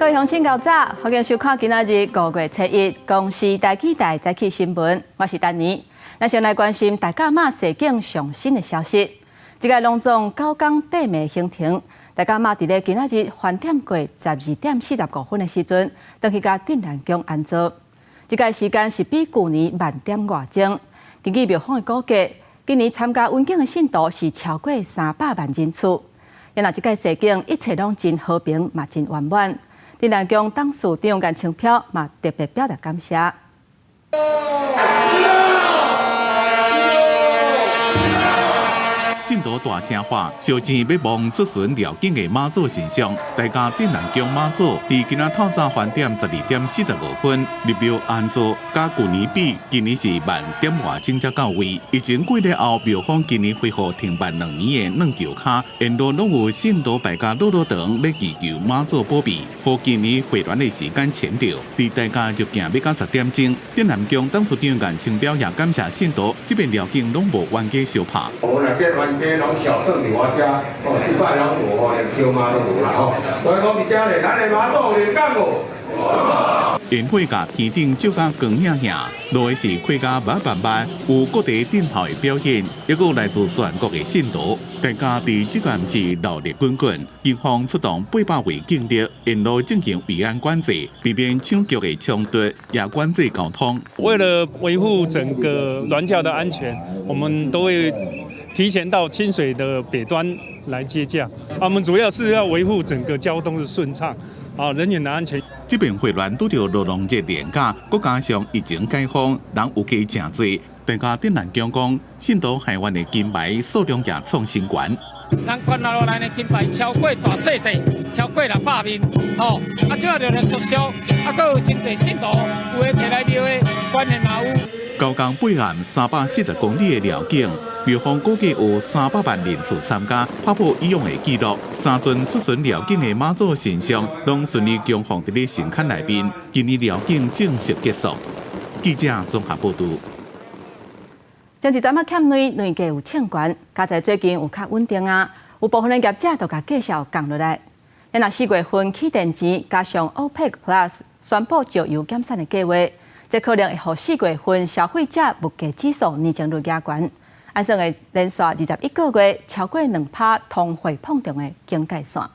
各位鄉親較早，歡迎收看今仔日5月7日公視台語台早起新聞，我是丹妮。咱先來關心大甲媽祭典上新的消息。這個攏總九工八暝行程，大甲媽佇咧今仔日翻點過12點45分的時陣，轉去共鎮瀾宮安座。這個時間是比舊年慢點外鐘。根據廟方的估計，今年參加雲頂的信徒是超過300萬人次。啊若這個祭典一切攏真和平，嘛真圓滿。鎮瀾宮董事長顏清標嘛特別表達感謝。信徒大聲喊，燒錢欲望出巡寮境的媽祖神像。大甲鎮瀾宮媽祖佇今仔透早翻點12點45分入廟安座，佮舊年比，今年是慢點外鐘才到位。疫情過了後，廟方今年恢復停辦2年的軟轎跤，沿路攏有信徒排甲老老長，欲祈求媽祖保庇，予今年回鑾的時間前著。佇大家入境欲到10點鐘，鎮瀾宮董事長顏清標也感謝信徒，這遍寮境攏無冤家相拍。冤家攏小勝佇我遮，哦，這擺攏無吼，連相罵都無啦吼。所以講佇遮咧，咱的媽祖靈感無？煙火共天頂照甲光影影，落的是開甲密密密，有各地陣頭的表演，抑閣有來自全國的信徒，大家佇這個暗時熱鬧滾滾，警方出動800位警力，沿路進行維安管制，避免搶轎的衝突，也管制交通。為了維護整個鑾轎的安全，我們都會提前到清水的北端來接駕。我們主要是要維護整個交通的順暢，啊，人員的安全。這遍回鑾拄著勞動節連假，閣加上疫情解封，人有加誠濟。大甲鎮瀾宮講，信徒還願的金牌數量也創新高。咱關落來的金牌超過大細地，超過600面，吼！啊，這馬就來縮小，啊，閣有真濟信徒有的提來廟的，關鍵嘛有。九工八暗340公里的寮境，廟方估計有300萬人次參加，打破以往的紀錄。三尊出巡寮境的媽祖神像，攏順利供奉佇咧神龛內面。今年寮境正式結束。記者綜合報導。前一陣仔欠卵，卵價有衝懸，佳哉最近有較穩定啊。有部分的業者就共價數降落來。若4月份起電錢，加上 OPEC Plus 宣布石油減產的計劃，這可能會予4月份消費者物價指數年增率加懸，按算會連續21個月超過2%通貨膨脹的警戒線。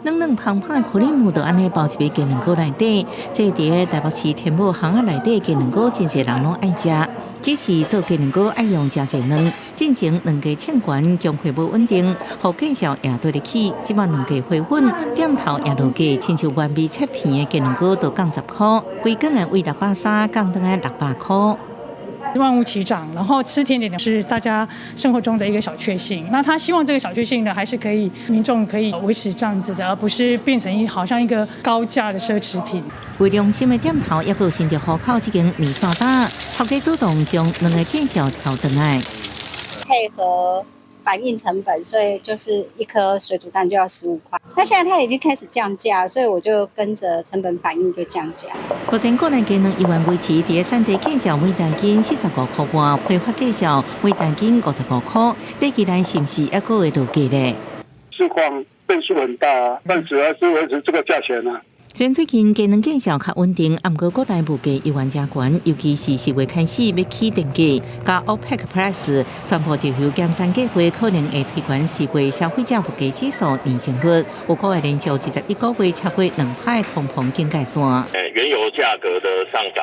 軟軟芳芳的 cream 就按呢包入雞卵糕內底，這佇台北市天母巷仔內底雞卵糕，真濟人攏愛食。只是做雞卵糕愛用誠濟卵，進前卵價衝懸，供貨無穩定，予價數也對得起。這擺卵價回穩，店頭也落價，親像原味切片的雞卵糕就降10箍，規卷的為630降轉來600箍。萬物齊漲，然後吃甜點是大家生活中的一個小確幸。那他希望這個小確幸呢，還是可以民眾可以維持這樣子的，而不是變成一好像一個高價的奢侈品。為良心的店頭，也閣有新竹河口這間麵線搭，頭家主動將卵的價數調轉來，配合反映成本，所以就是一顆水煮蛋就要15塊。那現在它已經開始降價，所以我就跟着成本反應就降價。目前國內雞卵依然維持佇產地價數每公斤45塊半，批發價數每公斤55塊。短期內是毋是猶閣會落價咧？市況變數很大啊，但主要是維持這個價錢啊。雖然最近雞卵價數較穩定，毋過國內物價依然誠懸，尤其是10月開始欲起電價，佮 OPEC Plus 宣布石油減產計劃，可能會推懸4月消費者物價指數年增率，有可能連續21個月超過2%通膨警戒線。原油價格的上漲，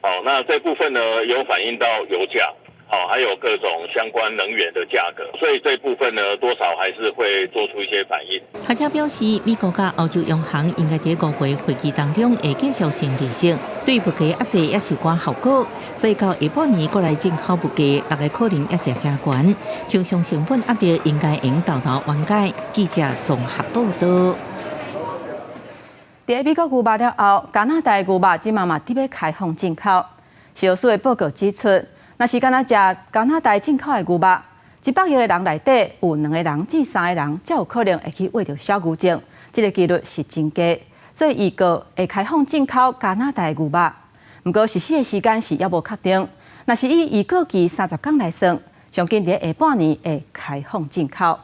好，那這部分呢有反映到油價。好，還有各種相關能源的價格，所以這部分呢，多少還是會做出一些反應。學者表示，美國佮歐洲央行應該佇5月會議當中會繼續升利息，對物價壓制也是有寡效果。所以到下半年國內進口物價，落的可能也是誠懸，廠商成本壓力應該會沓沓緩解。記者綜合報導。佇美國牛肉了後，加拿大牛肉這馬嘛佇欲開放進口。食藥署的報告指出，若是干焦食加拿大進口的牛肉，100億个人內底有兩個人至三個人，才有可能會去患著小牛症，這個幾率是真低。所以預告會開放進口加拿大的牛肉，毋過實施的時間是猶無確定。若是以預告期30工來算，上緊佇下半年會開放進口。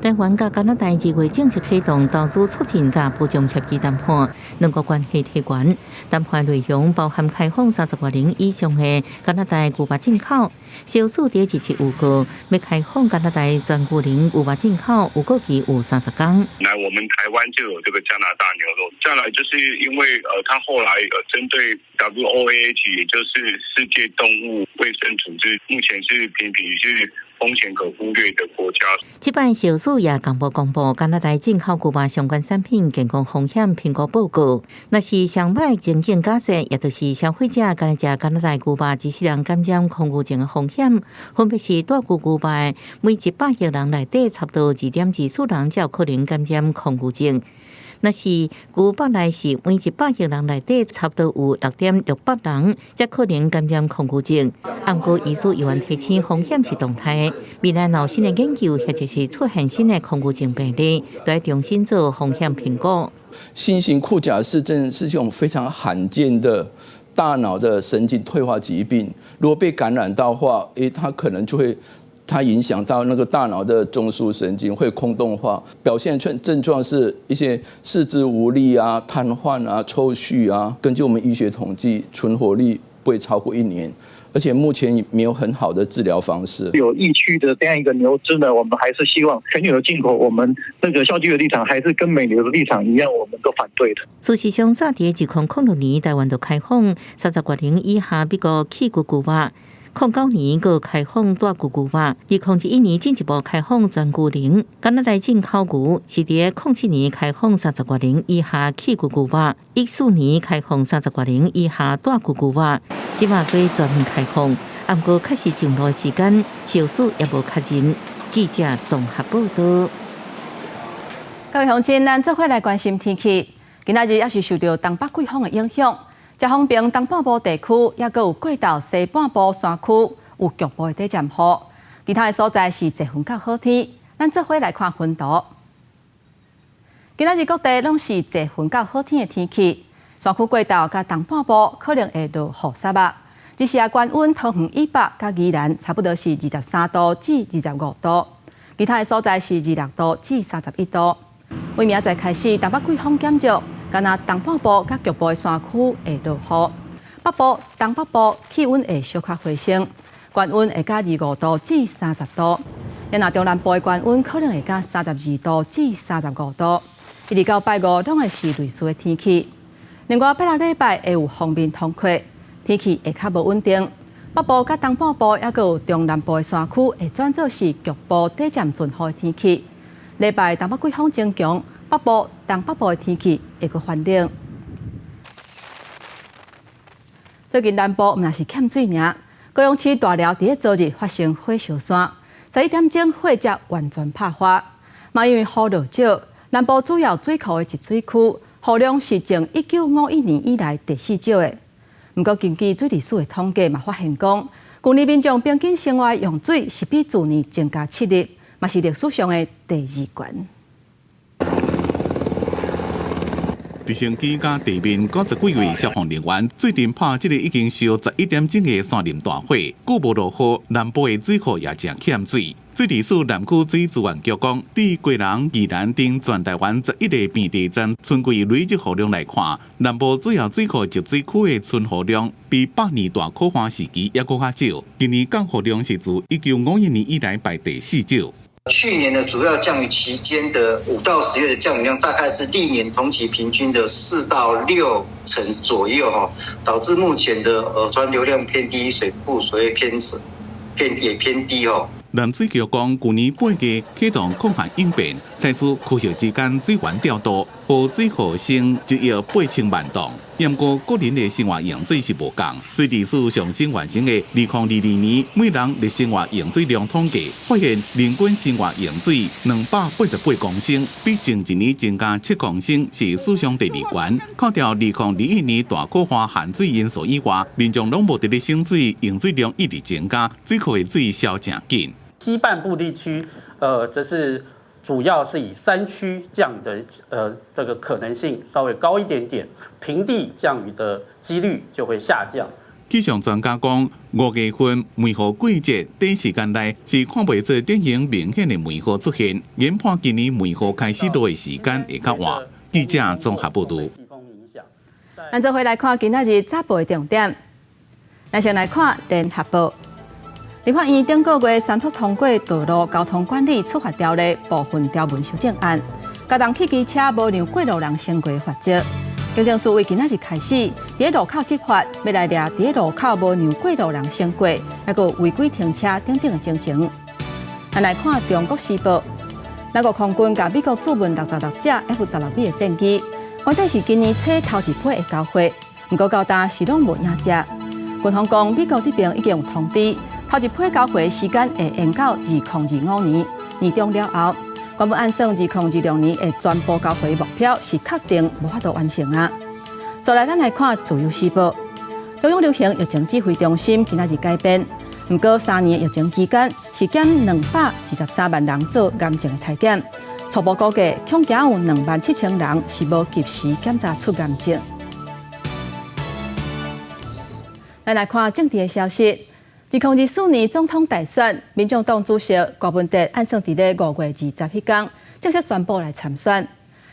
台灣佮加拿大2月正式啟動投資促進佮保障協議談判，兩國關係提懸。談判內容包含開放30外人以上的加拿大牛肉進口。消息佇日前預告，欲開放加拿大全牛奶牛肉進口，有效期有30工。來，我們台灣就有這個加拿大牛肉。再來就是因為他後來針對 WOAH，也就是世界動物衛生組織，目前是評比是風險可忽略的國家。這擺消息也公布公布加拿大進口牛肉相關產品健康風險評估報告。若是上擺情景假設，也就是消費者干焦食加拿大牛肉，致使人感染狂牛症的風險，分別是帶牛牛肉每100億人內底差不多2.24人才有可能感染狂牛症。若是牛肉內是每100億人內底差不多有6.68人才可能感染狂牛症。毋過醫師猶原提醒風險是動態的，未來若有新的研究或者是出現新的狂牛症病例，都愛重新做風險評估。新型庫賈氏症是這種非常罕見的大腦的神經退化疾病，如果被感染到的話，它可能就會。它影響到那個大腦的中樞神經會空洞化，表現出症狀是一些四肢無力啊、癱瘓啊、抽搐啊。根據我們醫學統計，存活率不會超過一年，而且目前沒有很好的治療方式。有疫區的這樣一個牛隻呢，我們還是希望全牛的進口，我們那個消基會的立場還是跟美牛的立場一樣，我們都反對的。事實上，早佇2006年，台灣就開放30外人以下美國氣牛牛肉。09年，閣開放帶牛牛肉；2021年進一步開放全牛奶。加拿大進口牛是佇07年開放30外人以下氣牛牛肉，14年開放30外人以下帶牛牛肉，這馬閣全面開放。毋過確實上路時間，消息也無確認。記者綜合報道。各位鄉親，咱做伙來關心天氣。今仔日猶是受著東北季風的影響。遮方面東半部地區，猶閣有過晝西半部山區有局部的短暫雨，其他的所在是濟雲較好天。咱做伙來看雲圖。今仔日各地攏是濟雲較好天的天氣，山區過晝佮東半部可能會落雨雪仔。只是啊，高溫桃園以北佮宜蘭差不多是23度至25度，其他的所在是26度至31度。為明仔載開始，東北季風減弱。干焦東半部佮局部的山區會落雨，北部、東北部氣溫會小可回升，高溫會加25度至30度。若中南部的高溫可能會加32度至35度。一直到拜五攏會是類似的天氣。另外，拜六禮拜會有鋒面通過，天氣會較無穩定。北部佮東半部，猶閣有中南部的山區會轉做是局部短暫陣雨的天氣。禮拜東北季風增強。北部、東北部的天氣會閣寒冷。最近南部毋但是欠水爾，高雄市大寮佇咧昨日發生火燒山，11點鐘火才完全拍花。嘛因為雨落少，南部主要水庫的集水區雨量是自1951年以來第四少的。毋過根據水利署的統計嘛發現講，舊年民眾平均生活用水是比去年增加7日，嘛是歷史上的第二懸。直升機佮地面90幾位消防人員做陣拍這个已經燒11點鐘的山林大火，閣無落雨，南部的水庫也誠欠水。水利署南區水資源局講，對基隆、宜蘭等全台灣11個變電站春季累積雨量來看，南部主要水庫集水區的春雨量比百年大苦旱時期猶閣較少。今年降雨量是自1951年以來排第四少。去年的主要降雨期間的5到10月的降雨量，大概是歷年同期平均的4到6成左右，哈，導致目前的川流量偏低，水庫水位偏偏也偏低，哦。南水局講，舊年8月啟動抗旱應變，採取科學之間水源調度，予水庫省1億8千萬噸。毋過個人的生活用水是無仝。水利署上新完成的2022年每人日生活用水量統計，發現人均生活用水288公升，比前一年增加7公升，是史上第二懸。扣掉2021年大苦旱限水因素以外，民眾攏無佇咧省水，用水量一直增加，水庫的水消誠緊。西半部地區，則是主要是以山區降雨的，這個可能性稍微高一點點，平地降雨的幾率就會下降。氣象專家講，5月份梅雨季節短時間內是看袂出典型明顯的梅雨出現，研判今年梅雨開始落的時間會較晚。記者綜合報導。咱做伙來看今仔日早報的重點。咱先來看聯合報。立法院頂個月三讀通過道路交通管理處罰條例部分條文修正案，加重汽機車無讓過路人先過的罰則。警政署為今仔日開始，佇路口執法，欲來掠佇路口無讓過路人先過，抑閣違規停車等等的情形。咱來看《中國時報》，咱國空軍共美國注運66架 F-16B 的戰機，原底是今年初頭一批會交貨，毋過到今是攏無影跡。軍方講，美國這邊已經有通知，頭一批交貨的時間會延到2025年年中了後。原本按算2026年會全部交貨目標是確定無法度完成啊。再來，咱來看《自由時報》，中央流行疫情指揮中心今仔日改編，毋過3年疫情期間是減223萬人做癌症的篩檢，初步估計恐驚有2.7萬人是無及時檢查出癌症。咱來看政治的消息。2024年總統大選，民眾黨主席柯文哲按算佇咧5月20彼工正式宣布來參選。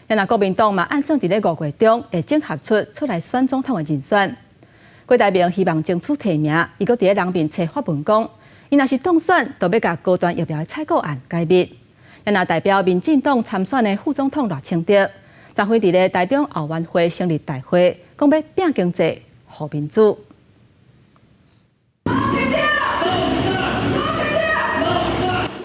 若國民黨嘛按算佇咧5月中會整合出出來選總統的人選。郭台銘希望爭取提名，伊閣佇咧人面冊發文講，伊若是當選，就欲共高端疫苗的採購案解密。若代表民進黨參選的副總統賴清德，昨昏佇咧台中後援會成立大會，講欲拚經濟，護民主。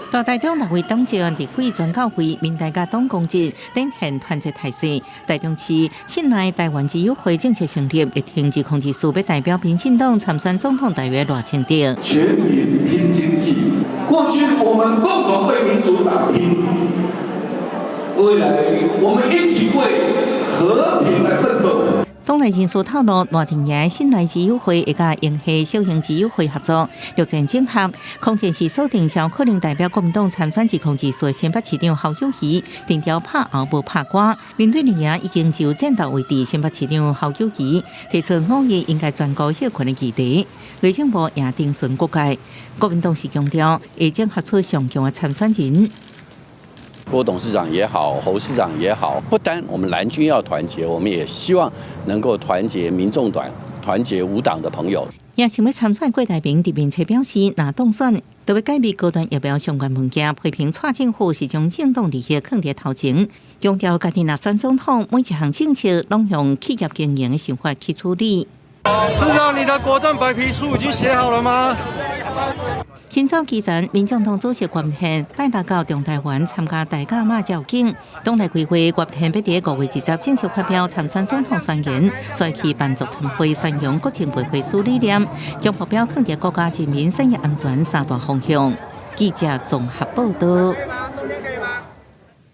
大台中六位黨籍立委全教會民代佮黨公職展現團結態勢。台中市信賴台灣之友會正式成立，會停止控制數欲代表民進黨參選總統大約賴清德。全民拼經濟，過去我們共同為民主打拼，未來我們一起為和平來奮鬥。黨內人士透露，賴陣營信賴之友會會佮英系小型之友會合作，陸戰整合。空前是鎖定上可能代表國民黨參選2024新北市長侯友宜，定調拍後無拍歌。面對陣營已經就戰鬥位置，新北市長侯友宜提出5月應該全國歇困的議題。內政部也徵詢各界，國民黨是強調會整合出上強的參選人。郭董事長也好，侯市長也好，不單我們藍軍要團結，我們也希望能夠團結民眾黨、團結無黨的朋友。也想欲參選郭台銘佇面冊表示，若當選，就欲解密高端疫苗相關文件，批評蔡政府是將政黨利益囥佇頭前，強調家己若選總統，每一項政策攏用企業經營的想法去處理。市長，你的國政白皮書已經寫好了嗎？清早期前，民眾黨主席郭台銘拜六到中台灣參加大甲媽醮慶，黨內開會，郭台銘欲佇5月20正式發表參選總統宣言，再去辦座談會宣揚國政白皮書理念，將目標囥佇國家、人民、產業安全三大方向。記者綜合報道。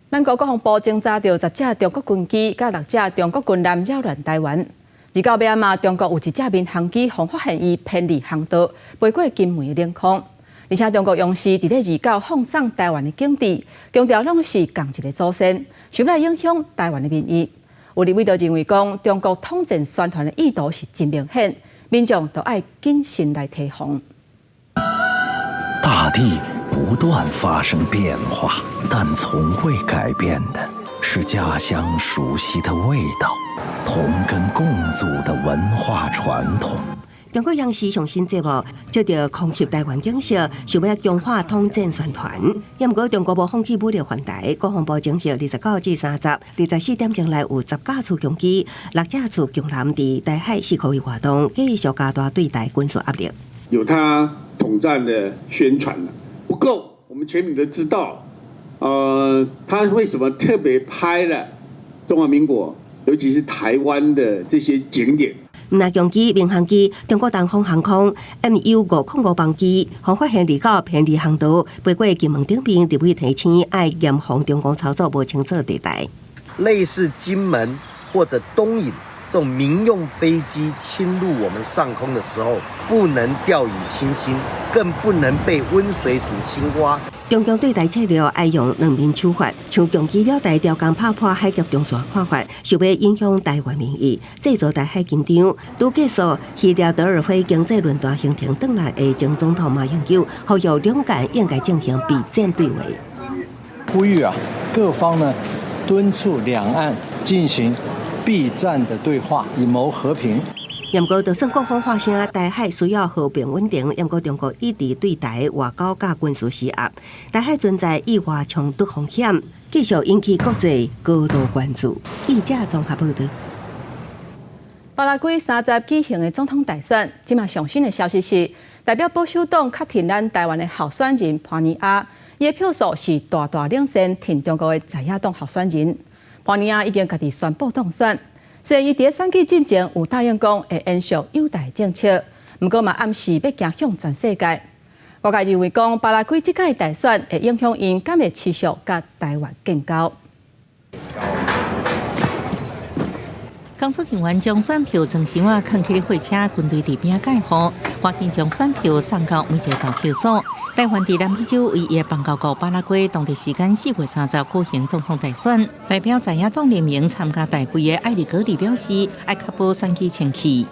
咱國國防部偵查著10架中國軍機佮6架中國軍艦擾亂台灣。29尾仔嘛，中國有一隻民航機予發現伊偏離航道，飛過金門的領空。而且中國央視佇咧29放送台灣的景致，強調攏是仝一个祖先，想欲來影響台灣的民意。有立委就認為講，中國統戰宣傳的意圖是真明顯，民眾都愛謹慎來提防。大地不斷發生變化，但從未改變的是家鄉熟悉的味道，同根共祖的文化傳統。中國央視上新節目，藉著空襲台灣景色，想欲強化統戰宣傳。也毋過中國無放棄武力犯台，國防部偵獲29至30、24點鐘內有10架次軍機、6架次軍艦佇台海四區域活動，繼續加大對台軍事壓力。有他統戰的宣傳不夠，我們全民都知道。他為什麼特別拍了中華民國，尤其是台灣的這些景點？毋但軍機、民航機、中國東方航空 MU 505班機，予發現29偏離航道，飛過金門頂面，立委提醒愛嚴防中共操作無清楚地帶。類似金門或者東引這種民用飛機侵入我們上空的時候，不能掉以輕心，更不能被溫水煮青蛙。中共對台策略愛用兩面手法，像共機繞台調工拍破海峽中線看法，想欲影響台灣民意，製造台海緊張。拄結束希臘德爾菲經濟論壇行程轉來的前總統馬英九，呼籲兩岸應該進行避戰對話。呼籲啊，各方呢敦促兩岸進行避戰的對話，以謀和平。毋過，就算各方發聲，台海需要和平穩定。毋過，中國一直對台外交佮軍事施壓，台海存在意外衝突風險，繼續引起國際高度關注。記者綜合報導。巴拉圭30舉行的總統大選，這馬上新的消息是，代表保守黨較挺咱台灣的候選人潘尼亞，伊的票數是大大領先挺中國的在野黨候選人。潘尼亞已經家己宣布當選。雖然伊佇選舉進前有答應講會延續友台政策，毋過嘛暗示欲行向全世界。外界認為講巴拉圭這屆大選會影響𪜶敢會持續佮台灣建交。工作人員將選票裝箱仔囥去貨車，軍隊佇邊仔蓋護，趕緊將選票送到每一個投票所。台灣佇南美洲唯一的邦交國巴拉圭，當地時間4月30舉行總統大選。代表在野黨聯盟參加大會的艾利格里表示，愛確保選舉清氣。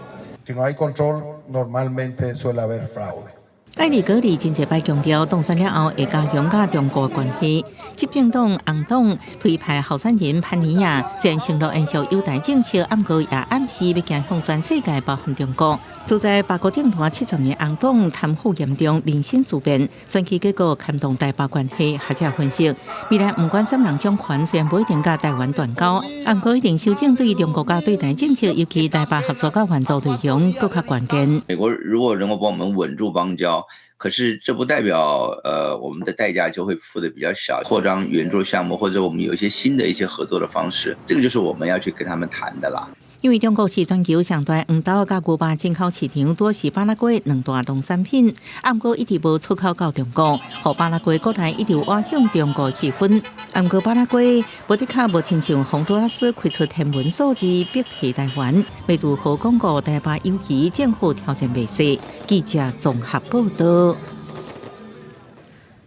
Si no hay control, normalmente suele haber fraude. 艾利格里真濟擺強調，當選了後會加強佮中國關係。執政黨紅黨推派候選人潘尼亞，雖然承諾延續友台政策，毋過也暗示欲行向全世界，包含中國。就在巴國政壇70年紅黨貪腐嚴重，民心思變，選舉結果牽動台巴關係。學者分析，未來毋管啥人掌權，雖然無一定佮台灣斷交，毋過一定修正對中國佮對台政策，尤其台巴合作佮援助內容，閣較關鍵。美國如果能夠幫我們穩住邦交，可是這不代表，我們的代價就會付得比較小。擴張援助項目，或者我們有一些新的一些合作的方式，這個就是我們要去跟他們談的啦。因為中國是全球上大黃豆佮牛肉進口市場，多是巴拉圭兩大農產品，毋過一直無出口到中國，予巴拉圭國內一直倚向中國氣氛。毋過巴拉圭無的確無親像洪都拉斯開出天文數字逼提台灣，欲如何鞏固台巴友誼，政府挑戰袂細。記者綜合報導。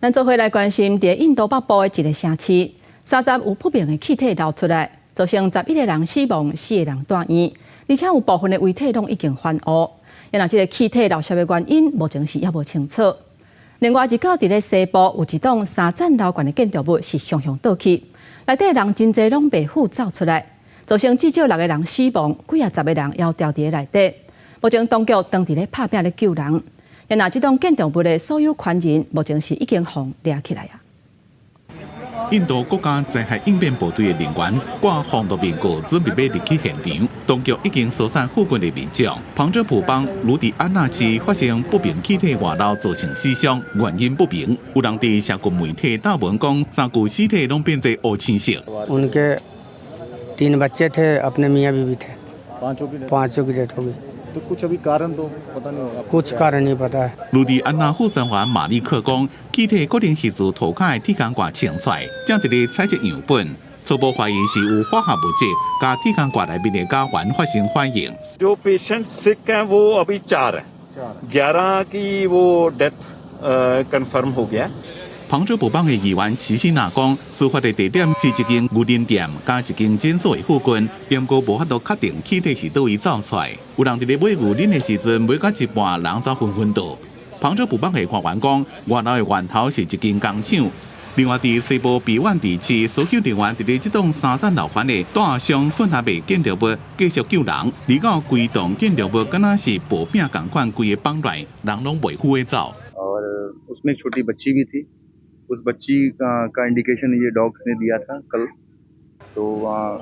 咱做伙來關心，佇印度北部的一個城市，三十有不明的氣體流出來。造成11個人死亡，四個人蹛院，而且有部分的遺體攏已經翻烏。因這個氣體漏洩的原因，目前是猶無清楚。另外，29佇咧西部有一棟三層樓懸的建築物是向向倒去，內底人真濟攏袂赴走出來，造成至少六個人死亡，幾仔十個人猶牢佇咧內底。目前當局當佇咧拍拚咧救人。若這棟建築物的所有權人，目前是已經予掠起來啊。印度國家災害應變部隊的人員掛防毒面具，準備欲入去現場。當局已經疏散附近的民眾。旁遮普邦盧迪安納市發生不明氣體外漏，造成死傷，原因不明。有人佇社群媒體貼文講，三具屍體攏變做烏青色。 उनके तीन बच्चे थे, अपने मियाँ बीवी थे। पांचों की डेथ हो गई। तो कुछ अभी कारण तो पता नहीं होगा। कुछ कारण नहीं पता है。盧迪安納副專員馬利克講，氣體可能是自塗跤的鐵鋼罐衝出來，正佇咧採集樣本，初步懷疑是有化學物質佮鐵鋼罐內面的甲烷發生反應。 जो पेशेंट सिक हैं वो अभी चार हैं, 11 की वो डेथ कंफर्म हो गया。旁遮普邦的議員齊新娜講，事發的地點是一間牛奶店佮一間診所的附近，毋過無法度確定氣體是佗位走出來。有人佇咧買牛奶的時陣買到一半，人走昏昏倒。旁遮普邦的官員講，外漏的源頭是一間工廠。另外，佇西部比萬地區，搜救人員佇咧這棟三層樓懸的大箱混合物建築物繼續救人。而到規棟建築物敢若是薄餅仝款，規个崩落來，人攏袂赴欲走。 और उसमें एक छोटी बच्ची भी थी। उस बच्ची का इंडिकेशन ये डॉग्स ने दिया था कल। तो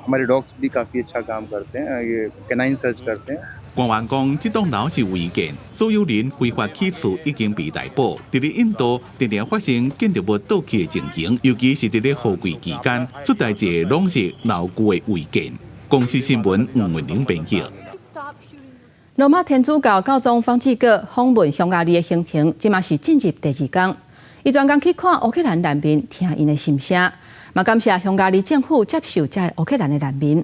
हमारे डॉग्स भी काफ़ी अच्छा काम करते हैं, ये कैनाइन सर्च करते हैं。官員講，這棟樓是違建，所有人非法起厝已經被逮捕。佇咧印度，常常發生建築物倒去的情形，尤其是佇咧雨季期間，出代誌攏是老舊的違建。公視新聞吳文玲編譯。羅馬天主教教宗方濟各訪問匈牙利的行程，這馬是進入第二工。伊專工去看烏克蘭難民，聽𪜶的心聲，嘛感謝匈牙利政府接受這烏克蘭的難民。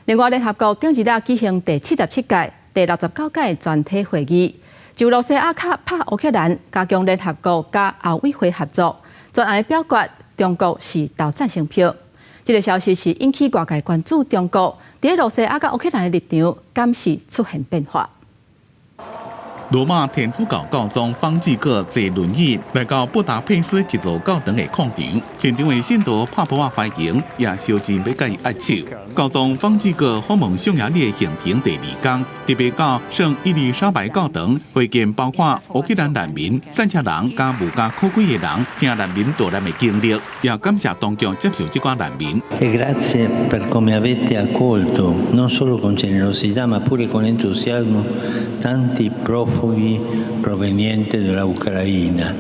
另外，聯合國頂一日舉行第77屆、第69屆全體會議，就羅西亞敲拍烏克蘭，加強聯合國佮歐委會合作，專案表決，中國是投贊成票。這个消息是引起外界關注，中國佇羅西亞佮烏克蘭的立場，敢是出現變化。羅馬天主教教宗方濟各坐輪椅來到布達佩斯一座教堂的廣場，現場的信徒拍噗仔歡迎，也相爭欲佮伊握手。教宗方濟各訪問匈牙利的行程第二天，特別到聖伊麗莎白教堂會見包括烏克蘭難民、散赤人佮無家可歸的人，聽難民逃難的經歷，也感謝當局接受這寡難民。 E grazie per come avete accolto, non solo con generosità ma pure con entusiasmo, tanti profughi provenienti dall'Ucraina.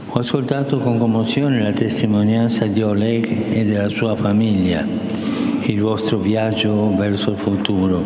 Ho ascoltato con commozione la testimonianza di Oleg e della sua famiglia, il vostro viaggio verso il futuro.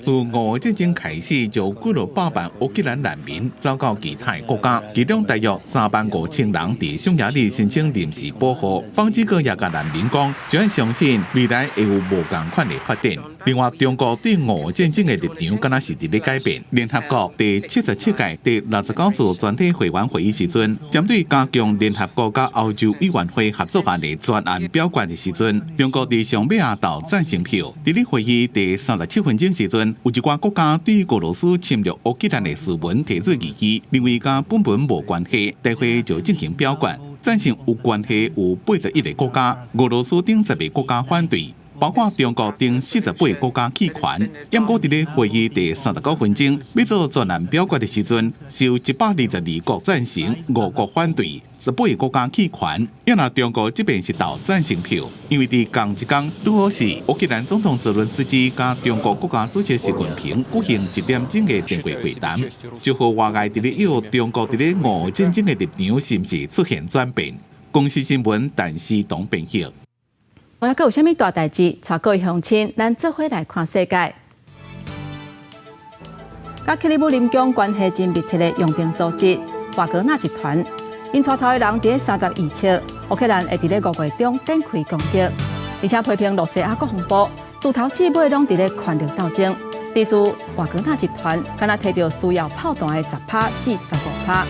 自俄烏戰爭開始，就幾落百萬烏克蘭難民走到其他國家，其中大約3萬5千人佇匈牙利申請臨時保護。方濟各也共難民講，就愛相信未來會有無仝款的發展。另外，中國對俄烏戰爭的立場，敢若是佇咧改變。聯合國第77屆第69次全體會員會議時陣，針對加強聯合國佮歐洲委員會合作案的專案表決的時陣，中國佇上尾仔投贊成票。佇咧會議第37分鐘時陣，有一寡國家對俄羅斯侵略烏克蘭的事文提出異議，認為佮本文無關係，大會就進行表決。贊成有關係有81個國家，俄羅斯等10個國家反對。包括中國等48個國家棄權。毋過佇咧會議第39分鐘欲做專案表決的時陣，是122國贊成，五國反對，18個國家棄權。猶若中國這邊是投贊成票，因為佇仝一工拄好是烏克蘭總統澤倫斯基佮中國國家主席習近平舉行一點鐘的電話會談，就予外界佇咧臆中國佇咧俄烏戰爭的立場是毋是出現轉變？公視新聞陳思東編譯。我猶閣有啥物大代誌？帶各位鄉親，咱做伙來看世界。佮克里姆林宮關係真密切的傭兵組織華格納集團，𪜶帶頭的人佇32號，烏克蘭會佇咧5月中展開攻擊，而且批評羅西亞國防部自頭至尾攏佇咧權力鬥爭。指出華格納集團敢若提著需要炮彈的10趴至15趴。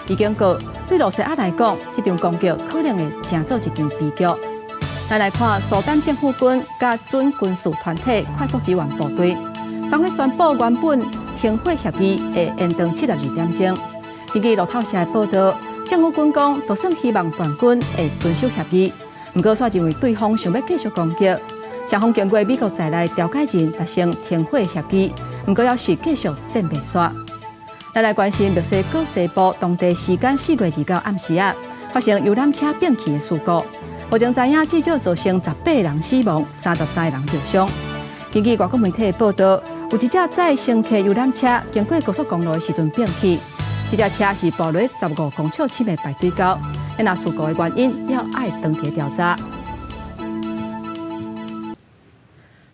伊警告，對羅西亞來講，這場攻擊可能會成做一場悲劇。咱來看蘇丹政府軍佮準軍事團體快速支援部隊，昨昏宣布原本停火協議會延長72點鐘。根據路透社的報道，政府軍講，就算希望叛軍會遵守協議，毋過卻認為對方想欲繼續攻擊。雙方經過美國在內調解人達成停火協議，毋過猶是繼續戰未煞。咱來關心墨西哥西部當地時間4月29暗時仔，發生遊覽車變去的事故。目前知影至少造成18人死亡，33個人受傷。根據外國媒體的報道，有一隻載乘客遊覽車經過高速公路的時陣變去，這隻車是跋落15公尺深的排水溝。若事故的原因猶愛當佇調查。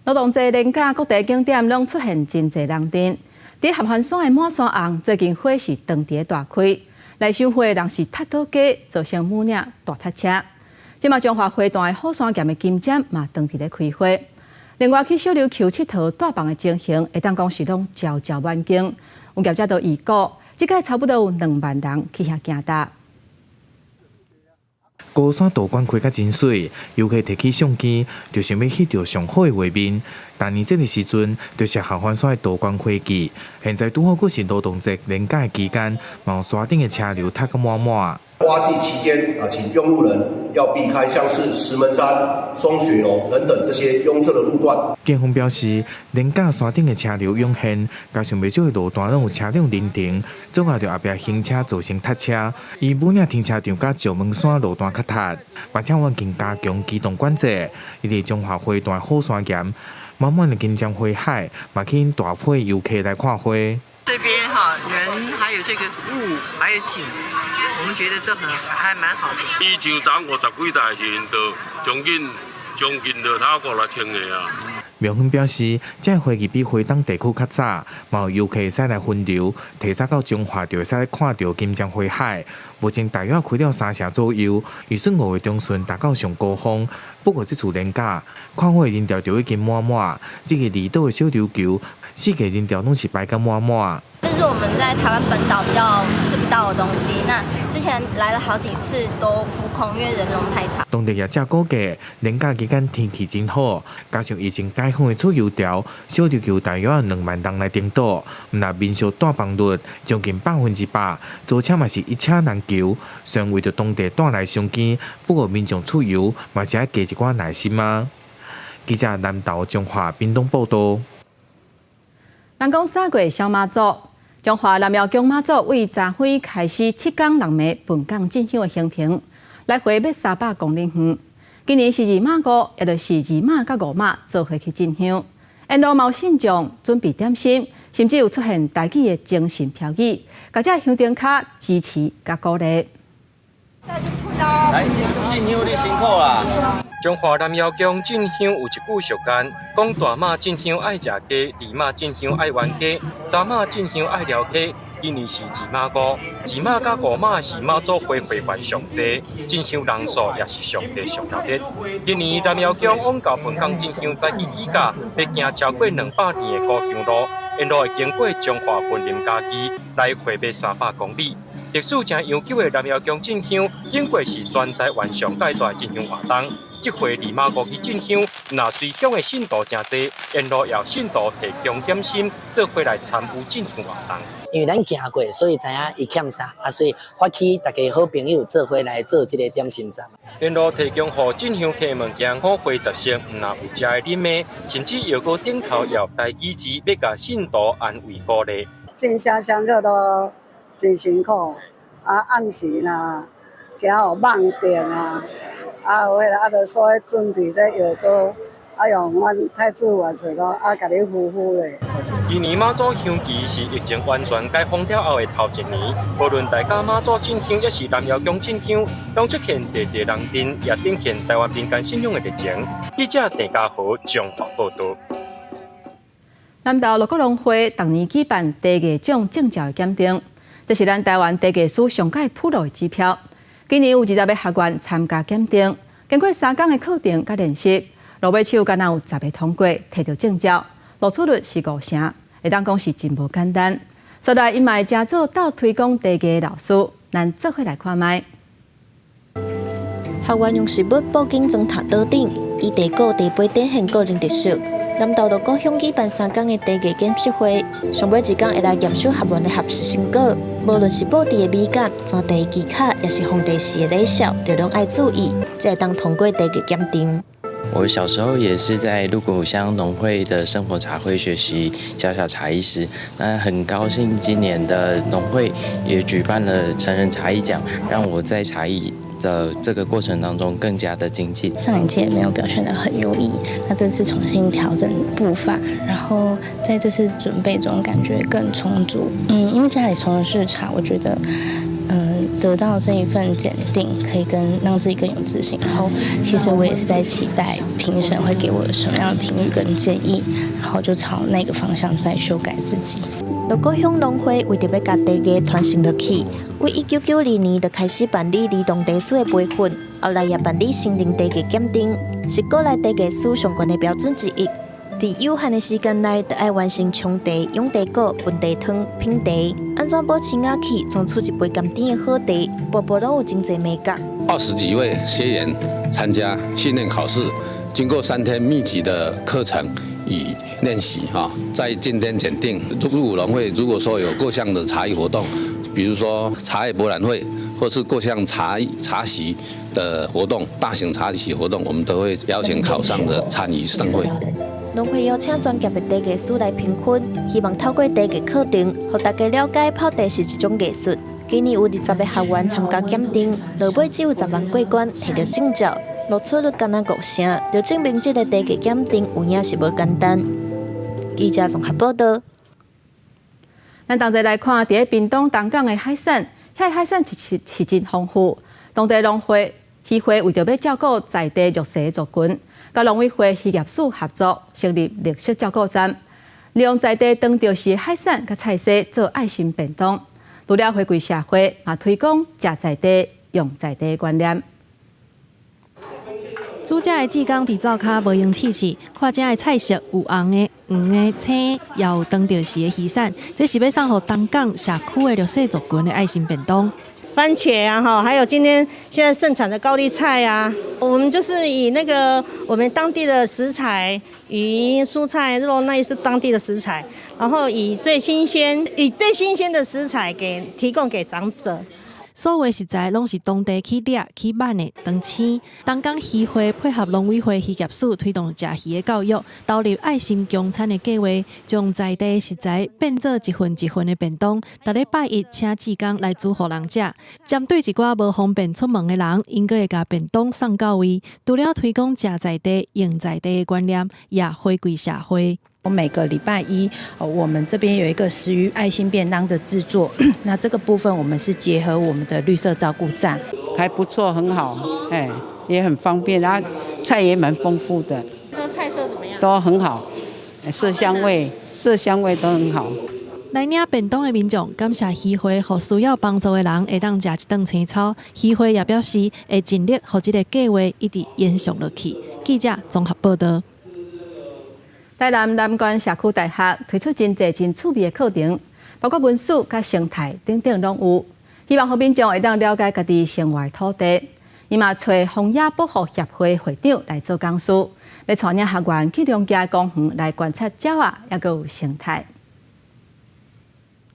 勞動節連假各地景點攏出現真濟人陣。佇合歡山的滿山紅最近花是當佇大開，來賞花的人是塞倒街，造成武嶺大塞車。這馬彰化花壇的虎山岩的金針嘛，當佇咧開花。另外去小琉球𨑨迌帶舫的情形，會當講是攏悄悄滿景。有業者都預估，這擺差不多有2萬人去遐行踏。高山道館開甲真媠，遊客提起相機就想欲翕著上好的畫面。逐年這个時陣，就是合歡山的道觀花季。現在拄好閣是勞動節連假的期間，嘛有山頂的車流塞甲滿滿。花季期間啊，請用路人要避開像是石門山、松雪樓等等這些擁塞的路段。警方表示，連假山頂的車流湧現，加上袂少的路段攏有車輛臨停，阻礙著後壁行車造成塞車。以武嶺停車場佮石門山路段較塞，而且環境加強機動管制，伊佇彰化花壇虎山岩，滿滿的金針花海，嘛吸引大批遊客來看花。這邊哈人還有這個霧，還有景。我們覺得都很還蠻好的。以上昨50幾台時陣，就將近將近就超過6000個啊。苗亨表示，這會議比花東地區較早，嘛有遊客會使來分流，提早到彰化就會使看著金針花海。目前大約開了3成左右，預算5月中旬達到上高峰。不過這次連假，看花人潮就已經滿滿，這个離島的小琉球，四季人潮攏是排甲滿滿。這是我們在台灣本島比較吃不到的東西。那之前來了好幾次都撲空，因為人龍太長。當地業者估計，連假期間天氣真好，加上疫情解封的出遊潮，小琉球大約有2萬人來登島。毋但民宿訂房率將近100%，租車嘛是一車難求。雖然為著當地帶來商機，不過民眾出遊嘛是愛加一寡耐心啊。記者南投彰化屏東報道。人講三月痟媽祖。彰化南瑤宮媽祖為昨昏開始7工6暝奔港進香的行程，來回欲300公里遠。今年是二媽五，也就是二媽佮五媽做伙去進香。沿路嘛有信眾準備點心，甚至有出現台語的精神標語，共這香燈跤支持佮鼓勵。來進香你辛苦啦！彰化南瑤宮進香有一句俗諺，講大媽進香愛食雞，二媽進香愛冤家，三媽進香愛撩溪。今年是二媽五，二媽佮五媽是媽祖會會員上濟，進香人數也是上濟上熱烈。今年南瑤宮往到奔港進香早起起駕，欲行超過200年的古香路，沿路會經過彰化雲林嘉義，來回欲300公里。歷史誠悠久的南瑤宮進香，應該是全台灣上蓋大進香活動。這回二媽五去進香，若隨鄉的信徒誠濟，沿路也有信徒提供點心，做伙來參與進香活動。因為咱行過，所以知影伊欠啥，啊，所以發起大家好朋友做伙來做這个點心站。沿路提供予進香客物件，五花雜色，毋但有食的啉的，甚至藥膏頂頭也有台語字，欲共信徒安慰鼓勵。進香上課都真辛苦，啊，暗時若驚予夢著啊，啊，有彼个啊，著所以準備這藥膏，啊，用阮太子元帥講，啊，共你敷敷咧。今年媽祖香期是疫情完全解封了後的頭一年，無論大甲媽祖進香，抑是南瑤宮進香，攏出現濟濟人陣，也展現台灣民間信仰的熱情。記者鄭家豪彰化報導。南投鹿谷農會逐年舉辦茶藝獎證照的檢定，這是咱台灣茶藝師上蓋普羅的指標。今年有20個學員參加檢定，經過3工的課程佮練習，落尾手敢若有10個通過，提著證照，錄取率是5成，會當講是真無簡單。所以𪜶嘛會成做鬥推廣茶藝的老師，咱做伙來看覓。學員用食物布景裝塔桌頂，以茶果、茶杯展現個人特色。南投鹿谷鄉舉辦3工的茶藝檢習會，上尾一工會來驗收學員的學習成果。無論是布置的美感、裝茶技巧，抑是奉茶時的禮數，都攏愛注意，才會當通過茶藝檢定。我小時候也是在鹿谷鄉農會的生活茶會學習小小茶藝師，那很高興今年的農會也舉辦了成人茶藝獎，讓我在茶藝的這個過程當中更加的精進。上一屆沒有表現得很優異，那這次重新調整步伐，然後在這次準備中感覺更充足。因為家裡從事茶，我覺得，得到這一份檢定，可以跟讓自己更有自信。然後，其實我也是在期待評審會給我什麼樣的評語跟建議，然後就朝那個方向再修改自己。鹿谷鄉農會為著欲共茶藝傳承落去，為1992年就開始辦理兒童茶師的培訓，後來也辦理成人茶藝檢定，是國內茶藝師上懸的標準之一。佇有限的時間內，就愛完成沖茶、養茶果、溫茶湯、品茶，按怎保持雅氣，沖出一杯甘甜的好茶，步步攏有真濟眉角。20幾位學員參加訓練考試，經過3天密集的課程與練習，哈，在今天檢定。鹿谷農會如果說有各項的茶藝活動，比如說茶葉博覽會，或是各項茶席的活動，大型茶席活動，我們都會邀請考上的參與盛會。農會邀請專業的茶藝師來評分，希望透過茶藝課程，予大家了解泡茶是一種藝術。今年有20個學員參加檢定，落尾只有10人過關，提著證照，錄取率干焦5成，就證明這个茶藝檢定有影是無簡單。記者綜合報導。咱同齊來看，佇咧屏東東港的海產，遐海產是真豐富。當地農會漁會為著欲照顧在地弱勢族群，佮農委會漁業署合作，成立綠色照顧站，利用在地當著時海產佮菜蔬做愛心便當。除了回饋社會，嘛推廣食在地、用在地的觀念。煮食的志工佇灶跤無閒試試，看遮的菜色有紅的、黃的、青的，也有當著時的魚產，這是欲送予東港社區的弱勢族群的愛心便當。番茄啊，哈，還有今天現在盛產的高麗菜啊，我們就是以那個我們當地的食材，魚、蔬菜、肉，那也是當地的食材，然後以最新鮮、以最新鮮的食材給提供給長者。所有食材攏是當地去掠去挽的當鮮。東港漁會配合農委會漁業署推動食魚的教育，投入愛心供餐的計劃，將在地食材變做一份一份的便當。逐禮拜一請志工來煮予人食。針對一寡無方便出門的人，𪜶閣會共便當送到位。除了推廣食在地、用在地的觀念，也回饋社會。每個禮拜一，我們這邊有一個食魚愛心便當的製作，那這個部分我們是結合我們的綠色照顧站，還不錯，很好，哎，也很方便，然後菜也蠻豐富的。這個菜色怎麼樣？都很好，色香味，色香味都很好。來領便當的民眾感謝漁會，予需要幫助的人會當食一頓青草。漁會也表示會盡力，予這個計劃一直延續落去。記者綜合報道。台南南關社區大學推出真濟真趣味的課程，包括文史佮生態等等攏有，希望予民眾會當了解家己生活的土地。伊嘛揣荒野保護協會會長來做講師，欲帶領學員去龍崎公園來觀察鳥仔，抑閣有生態。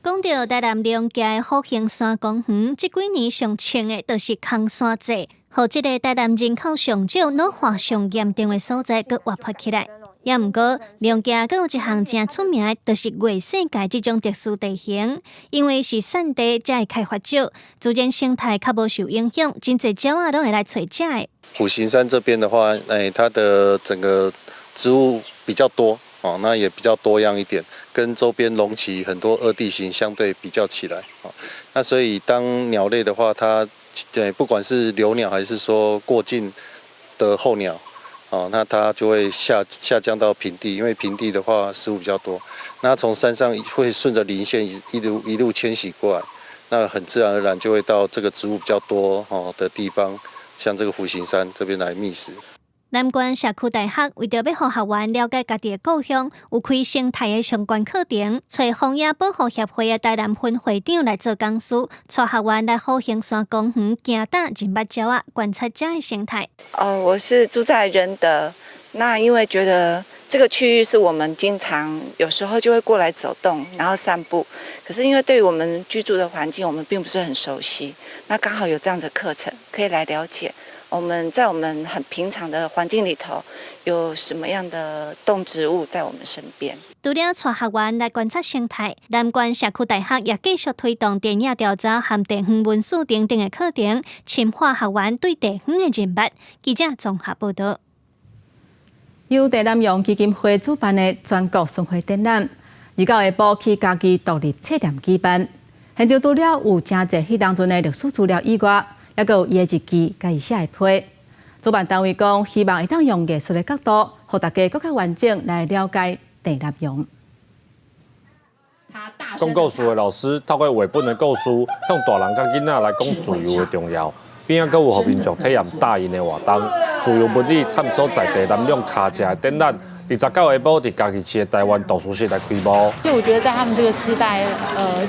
講著台南龍崎的虎形山公園，這幾年上衝的就是空山祭，予這个台南人口上少、老化上嚴重的所在，閣活潑起來。也毋過，龍崎閣有一項誠出名的，就是月世界這種特殊地形，因為是山地，才會開發少，自然生態較無受影響，真濟鳥仔攏會來揣食的。虎形山這邊的話，哎，它的整個植物比較多，哦，那也比較多樣一點，跟周邊龍崎很多惡地形相對比較起來，哦，那所以當鳥類的話，它對不管是留鳥還是說過境的候鳥。哦，那它就會下降到平地，因為平地的話食物比較多。那從山上會順着林線一路一路遷徙過來，那很自然而然就會到這個植物比較多哦的地方，像這個虎形山這邊來覓食。南關社區大學為著欲予學員了解家己的故鄉，有開生態的相關課程，揣荒野保護協會的台南分會長來做講師，帶學員來虎形山公園行踏認捌鳥仔，觀察遮的生態。哦，我是住在仁德，那因為覺得這個區域是我們經常有時候就會過來走動，然後散步。可是因為對於我們居住的環境，我們並不是很熟悉。那剛好有這樣的課程，可以來了解。我們在我們很平常的環境裡頭，有什麼樣的動植物在我們身邊？除了帶學員來觀察生態，南關社區大學也繼續推動田野調查和地方文史等等的課程，深化學員對地方的認識。記者綜合報道。由鄭南榕基金會主辦的全國巡迴展覽，29下晡去嘉義獨立冊店舉辦。現場除了有誠濟彼當陣的歷史資料以外，抑閣有伊的日記佮伊寫的批。主辦單位講，希望會當用藝術的角度，予大家閣較完整來了解鄭南榕。講故事的老師透過繪本的故事，向大人佮囡仔來講自由的重要，邊仔閣有予民眾體驗大型的活動，自由物理探索在地南榕跤車的展覽。29下晡佇嘉義市的台灣圖書室來開幕。就我覺得在他們這個時代，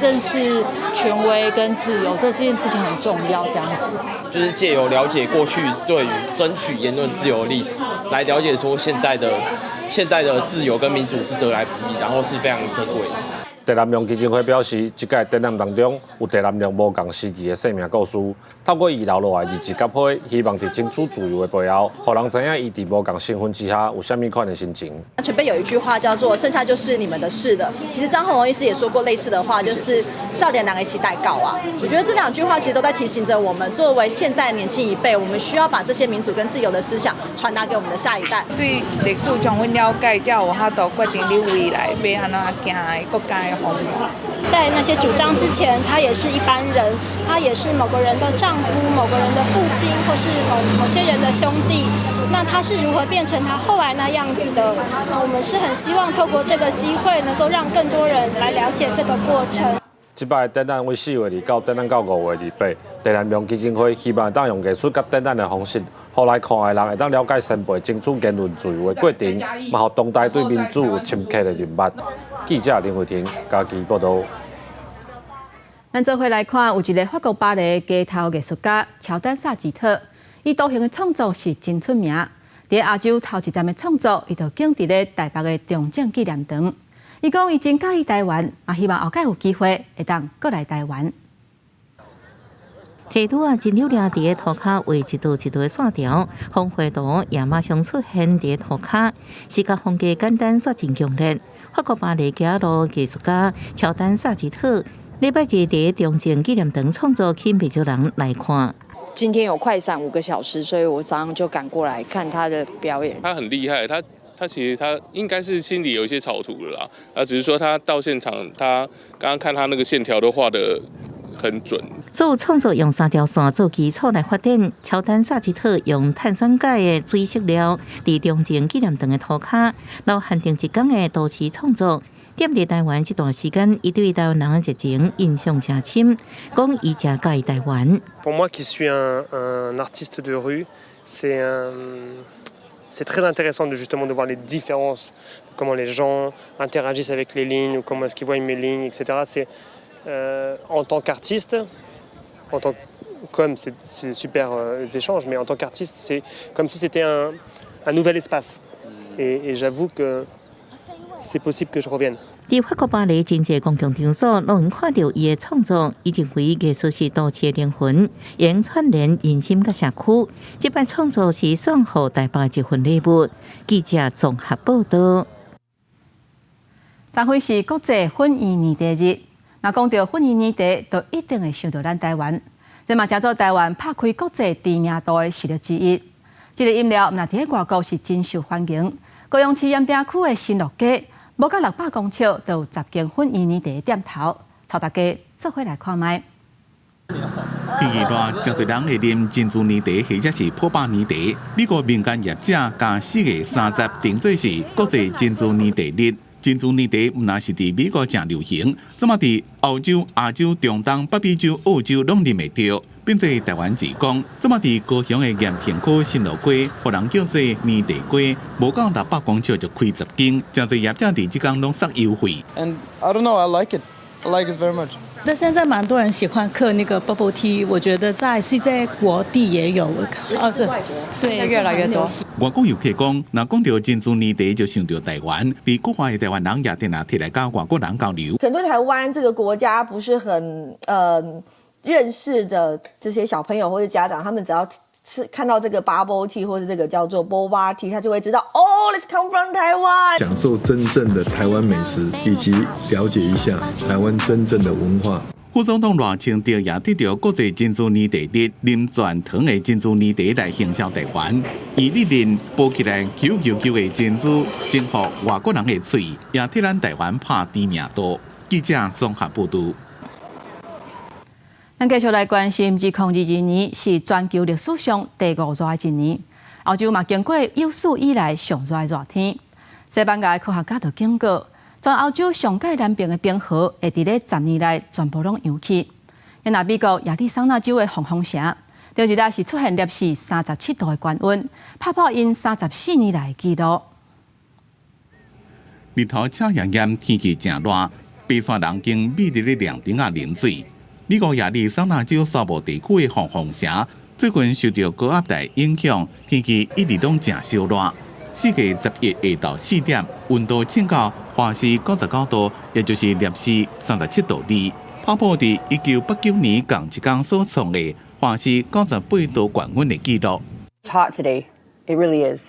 認識權威跟自由這件事情很重要，這樣子。就是借由了解過去對於爭取言論自由的歷史，來了解說現在的自由跟民主是得來不易，然後是非常珍貴的。鄭南榕基金會表示，這屆展覽當中有鄭南榕無仝時期的生命故事，透過伊留落來日誌佮批，希望佇爭取自由的背後，予人知影伊佇無仝身份之下有啥物款的心情。前輩有一句話叫做“剩下就是你們的事了”。其實張宏榮醫師也說過類似的話，就是“少年人的時代到啊”。我覺得這兩句話其實都在提醒着我們，作為現代年輕一輩，我們需要把這些民主跟自由的思想傳達給我們的下一代。對歷史將阮了解，才有法度決定你未來欲按怎行的國家的方向。在那些主張之前，他也是一般人，他也是某個人的丈夫、某個人的父親，或是某某些人的兄弟。那他是如何變成他後來那樣子的？那我們是很希望透過這個機會，能夠讓更多人來了解這個過程。這擺展覽為4月29展覽到5月28，鄭南榕基金會希望當用藝術佮展覽的方式，予來看的人會當了解先輩爭取言論自由的過程，嘛予當代對民主有深刻的認識。記者林慧婷嘉義報導。咱做伙來看，有一个法國巴黎街頭藝術家喬丹薩吉特，伊圖形的創作是真出名。佇亞洲頭一站的創作，伊就景佇咧台北的中正紀念堂。伊講伊真佮意台灣，也希望後擺有機會會當閣來台灣。提拄仔真有掠佇咧塗跤畫一道一道的線條，風繪圖也馬上出現佇咧塗跤，視覺風格簡單煞真強烈。法國巴黎街路藝術家喬丹薩吉特，禮拜日佇中正紀念堂創作，吸引袂少人來看。今天有快閃5個小時，所以我早上就趕過來看他的表演。他很厲害，他其實他應該是心裡有一些草圖的啦，啊，只是說他到現場，他剛剛看他那個線條都畫得很準。所有創作用三條線做基礎來發展，喬丹薩吉特用碳酸鈣的水色料，佇中正紀念堂的塗跤，留限定一工的都市創作。踮佇台灣這段時間，伊對台灣人的熱情印象誠深，講伊誠佮意台灣。 Pour moi qui suis un artiste de rue, c'est très intéressant de justement de voir les différences, comment les gens interagissent avec les lignes, ou comment est-ce qu'ils voient mes lignes, etc. C'est en tant qu'artiste, en tant qu'homme, c'est super échanges, mais en tant qu'artiste, c'est comme si c'était un nouvel espace. Et j'avoue que c'est possible que je revienne. 佇法國巴黎真濟公共場所，攏會看著伊的創作。伊認為藝術是都市的靈魂，會串聯人心佮社區。這擺創作是送予台北一份禮物。記者綜合報導。昨昏是國際粉圓奶茶日，若講著粉圓奶茶，就一定會想著咱台灣。這嘛成做台灣拍開國際知名度的實力之一。這个飲料毋但佇外國是真受歡迎，高雄市鹽埕區的新樂街，無到600公尺，就有10間粉圓奶茶的店頭，帶大家做伙來看覓。天氣熱，誠濟人會啉珍珠奶茶或者是波霸奶茶。美國民間業者共4月30定做是國際珍珠奶茶日。珍珠奶茶毋但是佇美國誠流行，這馬佇歐洲、亞洲、中東、北美洲、澳洲攏啉會著。變做台灣而講，這馬佇高雄的鹽埕區新樂街，予人叫做奶茶街，無到600公尺就開10間，誠濟業者佇這工攏送優惠。 And I don't know, I like it. I like it very much. 但現在蠻多人喜歡喝那個 bubble tea，我覺得在世界各地也有，哦是，對，越來越多。外國遊客講，若講著珍珠奶茶就想著台灣，佇國外的台灣人也定定提來佮外國人交流。可能對台灣這個國家不是很認識的這些小朋友或者家長，他們只要吃看到這個 bubble tea 或者這個叫做 boba tea，他就會知道哦，it's come from Taiwan。享受真正的台灣美食，以及了解一下台灣真正的文化。副總統賴清德也得著國際珍珠奶茶日，啉全糖的珍珠奶茶來行銷台灣。伊日認剝起來 Q Q Q 的珍珠，征服外國人的喙，也替咱台灣拍知名度。記者綜合報導。咱繼續來關心，2022年是全球歷史上第五熱的一年。歐洲嘛經過有史以來上熱的熱天。西班牙的科學家就警告，全歐洲上蓋藍冰的冰河會佇咧10年內全部攏融去。若美國亞利桑那州的黃蜂城，頂一日是出現攝氏37度的高溫，拍破𪜶34年來的紀錄。日頭赤炎炎，天氣誠熱，爬山人經覕佇咧涼亭仔啉水。美國亞利桑那州沙漠地區的黃蜂城，最近受著高壓帶影響，天氣一直攏誠燒熱。4月11下晝4點，溫度衝到華氏99度，也就是攝氏37.2度，拍破佇1989年仝一工所創的華氏98度高溫的紀錄。 It's hot today. It really is.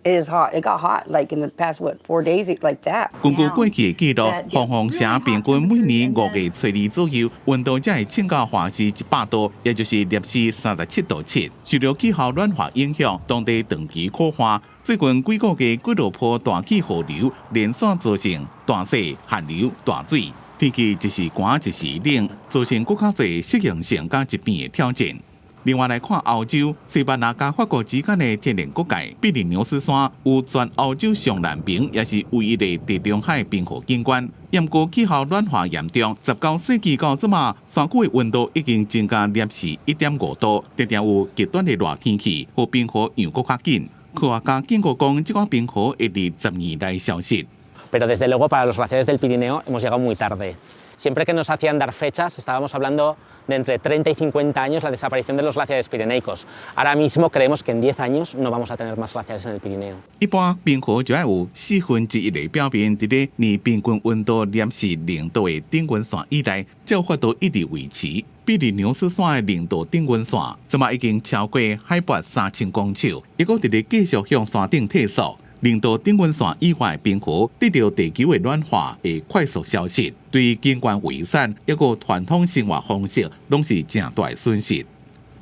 It is hot. It got hot like in the past, what, 4 days like that. 根據過去的記錄，鳳凰城平均每年5月初2左右，溫度才會升到華氏100度，也就是攝氏37.7度。受著氣候暖化影響，當地長期苦旱。最近幾個月幾落波大起河流連續造成大洗、旱流、大水，天氣一時寒一時冷，造成閣較濟適應性佮疾病的挑戰。另外來看歐洲，西班牙佮法國之間的天然國界，庇里牛斯山有全歐洲上南邊，也是唯一的地中海冰河景觀。毋過氣候暖化嚴重，19世紀到這馬，山區的溫度已經增加攝氏1.5度，常常有極端的熱天氣，予冰河融閣較緊。科學家警告講，這款冰河會佇10年內消失。 Pero desde luego para los glaciares del Pirineo hemos llegado muy tarde. Siempre que nos hacían dar fechas, estábamos hablando de entre 30 y 50 años la desaparición de los glaciares pirenaicos. Ahora mismo creemos que en 10 años no vamos a tener más glaciares en el Pirineo. 一般冰河就愛有1/4的表面佇咧年平均溫度攝氏0度的頂溫線以內，才有法度一直維持。庇里牛斯山的0度頂溫線，這馬已經超過海拔3000公尺，抑閣佇咧繼續向山頂退縮。0度頂溫線以外的冰河，得著地球的暖化會快速消失，對景觀遺產抑閣傳統生活方式，攏是誠大的損失。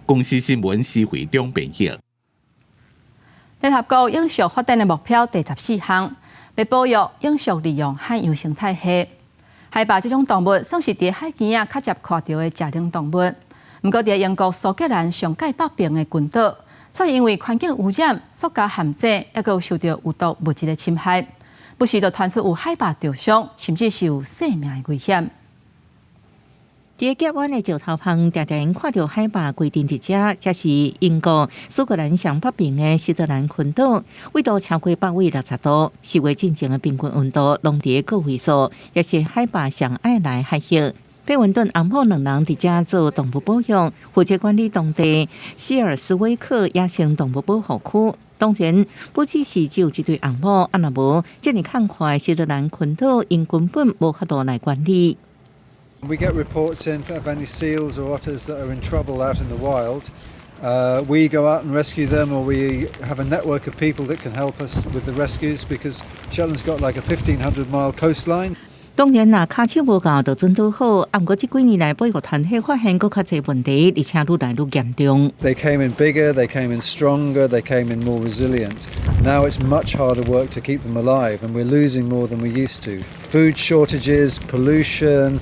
公視新聞施惠中編譯。聯合國永續發展的目標第14項，欲保育永續利用海洋生態系。海豹這種動物算是佇海墘仔較捷看著的食奶動物。毋過，佇英國蘇格蘭上蓋北邊的群島，卻因為環境污染、塑膠陷阱，抑閣有受著有毒物質的侵害，不時就傳出有海豹著傷，甚至是有性命的危險。佇峽灣的石頭旁，定定看著海豹規陣佇遮，這是英國蘇格蘭上北邊的設特蘭群島，緯度超過北緯60度，4月進前的平均溫度攏佇個位數，也是海豹上愛來海域。貝文頓翁某兩人佇遮做動物保育，負責管理當地希爾斯威克野生動物保護區。當然，不只是只有這對翁某，啊若無這爾空曠的設特蘭群島，𪜶根本無法度來管理。 We get reports in of any seals or otters that are in trouble out in the wild. We go out and rescue them, or we have a network of people that can help us with the rescues because Shetland's got like a 1500 mile coastline. 當然，若跤手無夠就準拄好。啊，毋過這幾年來，保育團體發現閣較濟問題，而且愈來愈嚴重。 They came in bigger, they came in stronger, they came in more resilient. Now it's much harder work to keep them alive, and we're losing more than we used to. Food shortages, pollution,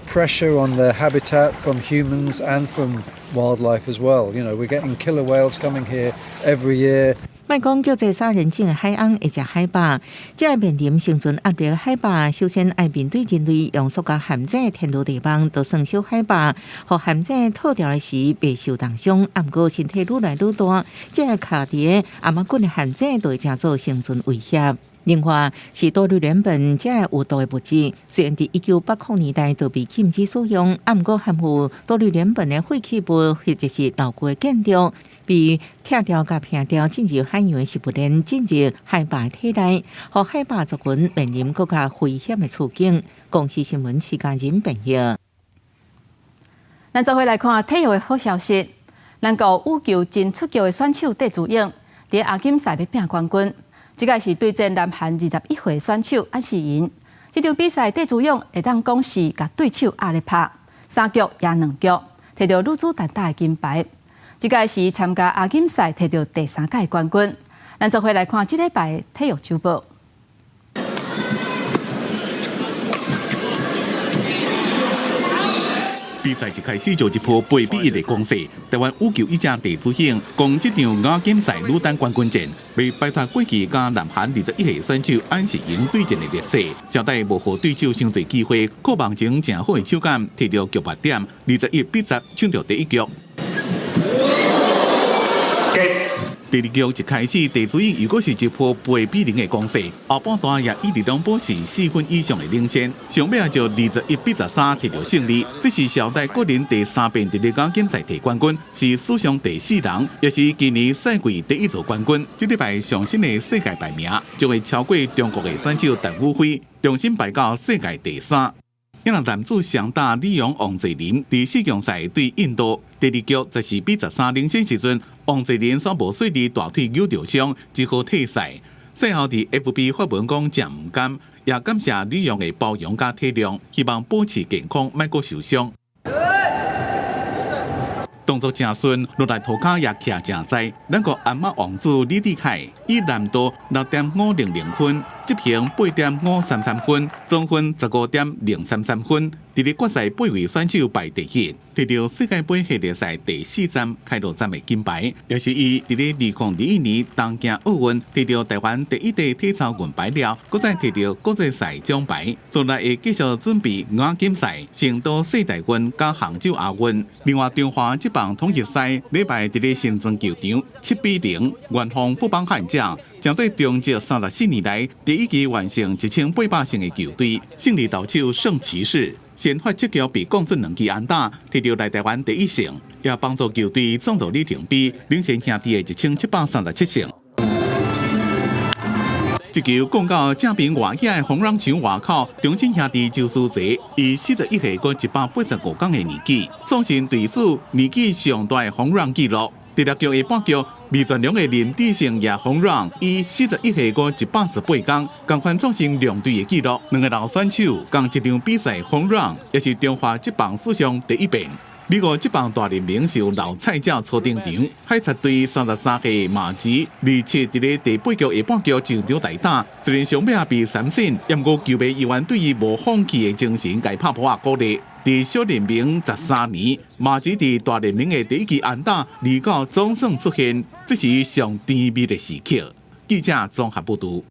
pressure on their habitat from humans and from wildlife as well. We're getting killer whales coming here every year. 莫講叫做殺人鯨的海翁會食海豹，這个面臨生存壓力的海豹，首先愛面對人類用塑膠陷阱天羅地網，就算小海豹，予陷阱套牢的時袂受重傷，啊，毋過身體愈來愈大，這个卡佇頷頸的陷阱就會成做生存威脅。另外，是多氯聯苯這个有毒的物質，雖然佇1980年代就被禁止使用，啊，毋過含有多氯聯苯的廢棄物或者是老舊的建築，被拆掉佮拼掉，進入海洋的食物鏈，進入海豹體內，予海豹族群面臨閣較危險的處境。公視新聞徐嘉仁編譯。咱做伙來看體育的好消息，咱國羽球真出局的選手戴資穎，佇亞錦賽欲拼冠軍。這擺是對戰南韓21歲選手安世妍。這場比賽戴資穎會當講是共對手壓咧拍，三局贏兩局，摕著女子單打的金牌。這擺是參加亞錦賽摕著第三屆冠軍。咱做伙來看這禮拜體育週報。比賽一開始就一波8比1的攻勢，台灣羽球一將戴資穎攻這場亞錦賽女單冠軍戰，欲擺脫過去佮南韓21歲選手安世妍對戰的劣勢，小戴無予對手傷濟機會，靠網前誠好的手感，摕著局末點，21比10搶著第一局。第二局一開始，戴資穎又閣是一波8比0的攻勢，後半段也一直攏保持4分以上的領先，上尾就21比13摕著勝利。這是小戴個人第三遍佇咧亞錦賽摕冠軍，是史上第四人，也是今年賽季第一座冠軍。這禮拜上新的世界排名將會超過中國的選手陳雨菲，重新排到世界第三。伊朗男子雙打李洋王齊麟佇四強賽對印度，第二局14比13領先時陣，王澤林煞無細膩大腿扭著傷，只好退賽。賽後佇 FB 發文講誠毋甘，也感謝李洋的包容佮體諒，希望保持健康，莫閣受傷。動作誠順，落來塗跤也徛誠在。咱國鞍馬王子李智凱以難度6.500分，執行8.533分，總分15.033分，佇咧決賽八位選手排第一，摕著世界盃系列賽第四站開鑼站的金牌，也是伊佇咧2021年東京奧運摕著台灣第一塊體操銀牌了，閣再摕著國際賽獎牌，將來會繼續準備亞錦賽、成都世大運佮杭州亞運。另外，中華職棒統一賽禮拜佇咧新莊球場7比0完封富邦悍將，成做中職34年來第一支完成1800勝的球隊。勝利投手聖騎士先發七局被降準兩支安打，摕著來台灣第一勝，也幫助球隊創造里程碑，領先兄弟的1737勝。這球降到正邊外野的防狼牆外口，中信兄弟周書澤以41歲閣185天的年紀，創新隊史年紀上大的 home run 紀錄。第六局下半局，味全龍的林智勝也 home run，以41歲閣118天，仝款創新兩隊的紀錄。兩个老選手仝一場比賽 home run，也是中華職棒史上第一遍。美國職棒大聯盟受老菜鳥初登場，海賊隊33歲馬吉27佇咧第八局下半局上場代打，雖然上尾仔被三振，毋過球迷依然對伊無放棄的精神，共伊拍噗仔鼓勵。佇小聯盟13年，馬吉佇大聯盟的第一支安打，二到總算出現，這是上甜蜜的時刻。記者綜合報導。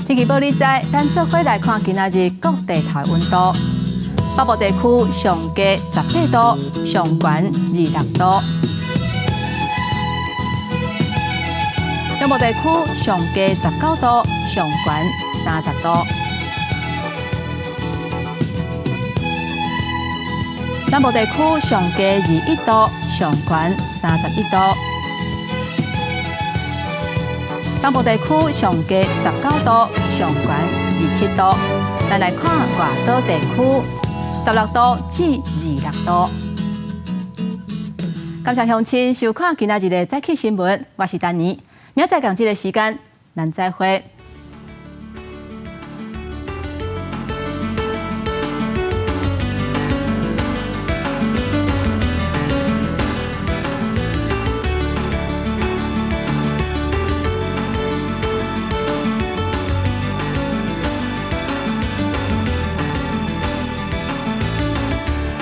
天氣報你知，咱做伙來看今仔日各地頭溫度。北部地區上低18度，上懸26度；中部地區上低19度，上懸30度。南部地區上低21度，上懸31度；東部地區上低19度，上懸27度。咱來看外島地區，16度至26度。感謝鄉親收看今仔日的早起新聞，我是丹妮，明仔載仝這个時間，咱再會。